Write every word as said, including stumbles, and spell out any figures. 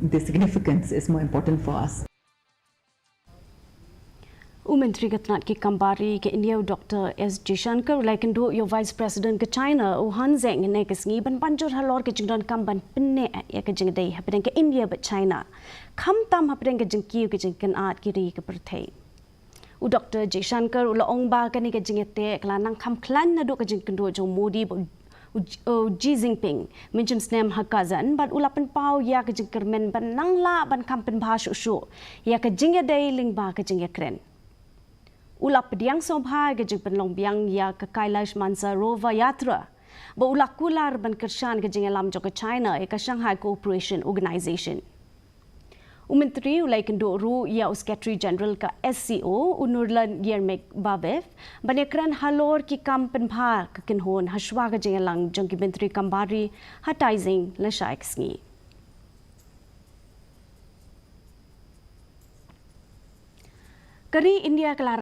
The significance is more important for us. U Myntri ka tnat ki kam bar ri ka India u Doctor S Jaishankar u la ïakynduh ïa u Vice President ka China u Han Zheng hynne ka sngi ban pan jur halor ka jingdonkam ban pynneh ïa ka jingïadei hapdeng ka India bad China, khamtam hapdeng ka jingkiew ka jingkynad ki ri ka pyrthei. U Doctor Jaishankar u la ong ba kane ka jingïateh ka la nang kham khlaiñ naduh ka jingïakynduh jong u Modi bad u, u Xi Jinping mynjur snem ha Kazan, bad u la pynpaw ïa ka jingkyrmen ban nang lah ban kham pynbha shuh shuh ïa ka jingïadei lyngba ka jingïakren. U la pdiang sngewbha ïa ka jingpynlong biang ïa ka Kailash Mansarovar Yatra, bad u la kular ban kyrshan ka jingïalam jong ka China ïa ka Shanghai Cooperation Organization. U Myntri u la ïakynduh ruh ïa u Secretary General ka S C O u Nurlan Yermakbayev ban ïakren halor ki kam pynbha ka kynhun hashwa ka jingïalang jong ki Myntri kam bar ri ha Taizing lashai ka sngi. Ka ri India ka la